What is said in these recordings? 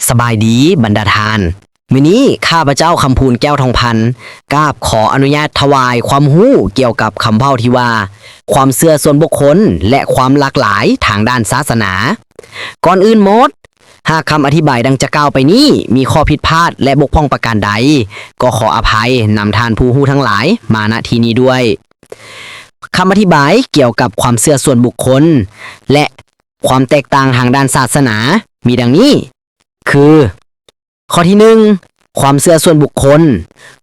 ສະບາຍດີບັນດາທ່ານ. ມື້ນີ້ຂ້າພະເຈົ້າ ຄຳພູນ ແກ້ວທອງພັນ ກາບຂໍອະນຸຍາດຖວາຍຄວາມຮູ້ກ່ຽວກັບຄຳເວົ້າທີ່ວ່າ ຄວາມເຊື່ອສ່ວນບຸກຄົນ ແລະ ຄວາມຫຼາກຫຼາຍທາງດ້ານສາສະໜາ. ກ່ອນອື່ນໝົດ, ຫາກຄຳອະທິບາຍດັ່ງຈະກ່າວໄປນີ້ມີຂໍ້ຜິດພາດ ແລະ ບົກຜ່ອງປະການໃດ, ກໍຂໍອະໄພນຳທ່ານຜູ້ຮູ້ທັງຫຼາຍມາ ນະ ທີ່ນີ້ດ້ວຍ. ຄຳອະທິບາຍກ່ຽວກັບຄວາມເຊື່ອສ່ວນບຸກຄົນ ແລະ ຄວາມແຕກຕ່າງທາງດ້ານສາສະໜາມີດັ່ງນີ້ ຄື ຂໍ້ທີໜຶ່ງ ຄວາມເຊື່ອສ່ວນບຸກຄົນ.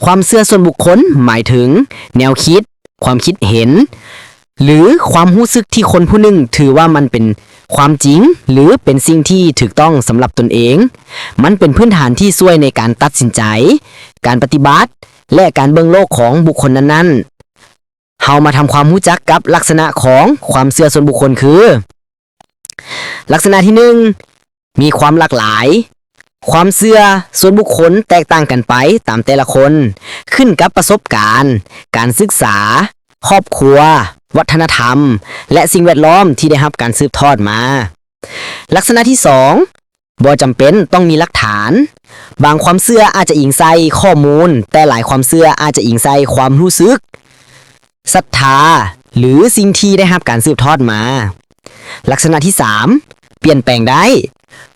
ຄວາມເຊື່ອສ່ວນບຸກຄົນໝາຍເຖິງແນວຄິດ, ຄວາມຄິດເຫັນ ຫຼື ຄວາມຮູ້ສຶກທີ່ຄົນຜູ້ໜຶ່ງຖືວ່າມັນເປັນຄວາມຈິງ ຫຼື ເປັນສິ່ງທີ່ຖືກຕ້ອງສຳລັບຕົນເອງ. ມັນເປັນພື້ນຖານທີ່ຊ່ວຍໃນການຕັດສິນໃຈ, ການປະຕິບັດ ແລະ ການເບິ່ງໂລກຂອງບຸກຄົນນັ້ນໆ. ເຮົາມາທຳຄວາມຮູ້ຈັກກັບລັກສະນະຂອງຄວາມເຊື່ອສ່ວນບຸກຄົນຄື ລັກສະນະທີໜຶ່ງ ມີຄວາມຫຼາກຫຼາຍ. ຄວາມເຊື່ອສ່ວນບຸກຄົນແຕກຕ່າງກັນໄປຕາມແຕ່ລະຄົນ, ຂຶ້ນກັບປະສົບການ, ການສຶກສາ, ຄອບຄົວ, ວັດທະນະທຳ ແລະ ສິ່ງແວດລ້ອມທີ່ໄດ້ຮັບການສືບທອດມາ. ລັກສະນະທີສອງ ບໍ່ຈຳເປັນຕ້ອງມີຫຼັກຖານ. ບາງຄວາມເຊື່ອອາດຈະອີງໃສ່ຂໍ້ມູນ, ແຕ່ຫຼາຍຄວາມເຊື່ອອາດຈະອີງໃສ່ຄວາມຮູ້ສຶກ, ສັດທາ ຫຼື ສິ່ງທີ່ໄດ້ຮັບການສືບທອດມາ. ລັກສະນະທີສາມ ປ່ຽນແປງໄດ້.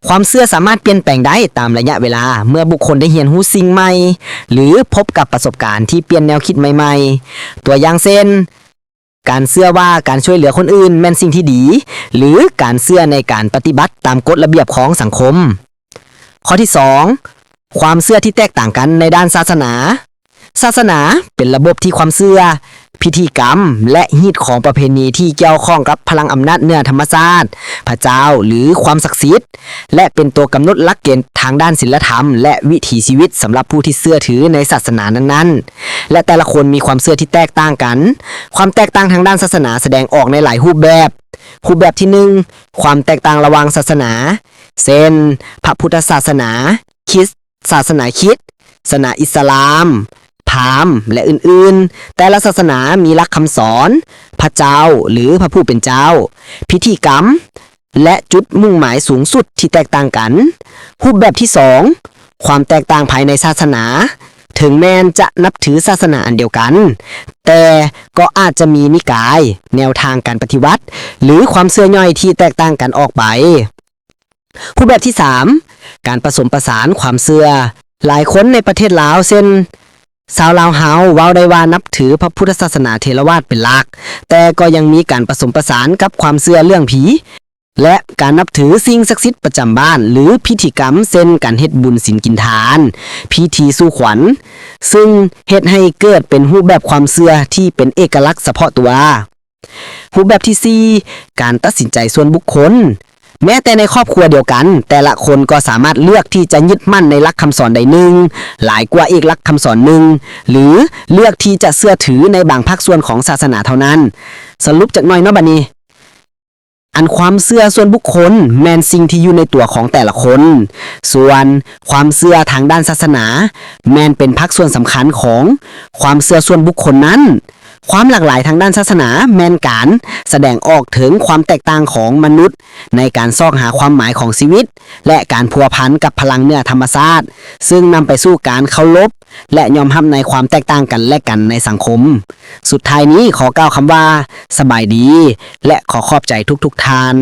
ຄວາມເຊື່ອສາມາດປ່ຽນແປງໄດ້ຕາມໄລຍະເວລາ ເມື່ອບຸກຄົນໄດ້ຮຽນຮູ້ສິ່ງໃໝ່ ຫຼື ພົບກັບປະສົບການທີ່ປ່ຽນແນວຄິດໃໝ່ໆ. ຕົວຢ່າງເຊັ່ນ, ການເຊື່ອວ່າການຊ່ວຍເຫຼືອຄົນອື່ນແມ່ນສິ່ງທີ່ດີ ຫຼື ການເຊື່ອໃນການປະຕິບັດຕາມກົດລະບຽບຂອງສັງຄົມ. ຂໍ້ທີສອງ ຄວາມເຊື່ອທີ່ແຕກຕ່າງກັນໃນດ້ານສາສະໜາ. ສາສະໜາເປັນລະບົບທີ່ຄວາມເຊື່ອ, ພິທີກຳ ແລະ ຮີດຄອງປະເພນີທີ່ກ່ຽວຂ້ອງກັບພະລັງອຳນາດເໜືອທຳມະຊາດ, ພະເຈົ້າ ຫຼື ຄວາມສັກສິດ ແລະ ເປັນຕົວກຳນົດຫຼັກເກນທາງດ້ານສິນລະທຳ ແລະ ວິຖີຊີວິດສຳລັບຜູ້ທີ່ເຊື່ອຖືໃນສາສະໜານັ້ນໆ ແລະ ແຕ່ລະຄົນມີຄວາມເຊື່ອທີ່ແຕກຕ່າງກັນ. ຄວາມແຕກຕ່າງທາງດ້ານສາສະໜາສະແດງອອກໃນຫຼາຍຮູບແບບ. ຮູບແບບທີໜຶ່ງ ຄວາມແຕກຕ່າງລະຫວ່າງສາສະໜາ ເຊັ່ນ ພະພຸດທະສາສະໜາ, ຄຣິສ, ສາສະໜາຄຣິດ, ສາສະໜາອິດສະລາມ, ພາມ ແລະ ອື່ນໆ. ແຕ່ລະສາສະໜາມີຫຼັກຄຳສອນ, ພະເຈົ້າ ຫຼື ພະຜູ້ເປັນເຈົ້າ, ພິທີກຳ ແລະ ຈຸດມຸ່ງໝາຍສູງສຸດທີ່ແຕກຕ່າງກັນ. ຮູບແບບທີສອງ ຄວາມແຕກຕ່າງພາຍໃນສາສະໜາ. ເຖິງແມ່ນຈະນັບຖືສາສະໜາອັນດຽວກັນ, ແຕ່ກໍອາດຈະມີນິກາຍ, ແນວທາງການປະຕິວັດ ຫຼື ຄວາມເຊື່ອຍ່ອຍທີ່ແຕກຕ່າງກັນອອກໄປ. ຮູບແບບທີສາມ ການປະສົມປະສານຄວາມເຊື່ອ. ຫຼາຍຄົນໃນປະເທດລາວ ເຊັ່ນ ຊາວລາວເຮົາ ເວົ້າໄດ້ວ່ານັບຖືພະພຸດທະສາສະໜາເຖລະວາດເປັນຫຼັກ, ແຕ່ກໍຍັງມີການປະສົມປະສານກັບຄວາມເຊື່ອເລື່ອງຜີ ແລະ ການນັບຖືສິ່ງສັກສິດປະຈຳບ້ານ ຫຼື ພິທີກຳ ເຊັ່ນ ການເຮັດບຸນສິນກິນທານ, ພິທີສູ່ຂວັນ, ຊຶ່ງເຮັດໃຫ້ເກີດເປັນຮູບແບບຄວາມເຊື່ອທີ່ເປັນເອກະລັກສະເພາະຕົວ. ຮູບແບບທີສີ່ ການຕັດສິນໃຈສ່ວນບຸກຄົນ. ແມ້ແຕ່ໃນຄອບຄົວດຽວກັນ, ແຕ່ລະຄົນກໍສາມາດເລືອກທີ່ຈະຍຶດໝັ້ນໃນຫຼັກຄຳສອນໃດໜຶ່ງ ຫຼາຍກວ່າອີກຫຼັກຄຳສອນໜຶ່ງ ຫຼື ເລືອກທີ່ຈະເຊື່ອຖືໃນບາງພາກສ່ວນຂອງສາສະໜາເທົ່ານັ້ນ. ສະຫຼຸບຈັກໜ້ອຍເນາະບັດນີ້. ອັນຄວາມເຊື່ອສ່ວນບຸກຄົນແມ່ນສິ່ງທີ່ຢູ່ໃນຕົວຂອງແຕ່ລະຄົນ, ສ່ວນຄວາມເຊື່ອທາງດ້ານສາສະໜາແມ່ນເປັນພາກສ່ວນສຳຄັນຂອງຄວາມເຊື່ອສ່ວນບຸກຄົນນັ້ນ. ຄວາມຫຼາກຫຼາຍທາງດ້ານສາສະໜາແມ່ນການສະແດງອອກເຖິງຄວາມແຕກຕ່າງຂອງມະນຸດໃນການຊອກຫາຄວາມໝາຍຂອງຊີວິດ ແລະ ການພົວພັນກັບພະລັງເໜືອທຳມະຊາດ, ຊຶ່ງນຳໄປສູ່ການເຄົາລົບ ແລະ ຍອມຮັບໃນຄວາມແຕກຕ່າງກັນແລະກັນໃນສັງຄົມ. ສຸດທ້າຍນີ້ຂໍກ່າວຄຳວ່າ ສະບາຍດີ ແລະ ຂໍຂອບໃຈທຸກໆທ່ານ.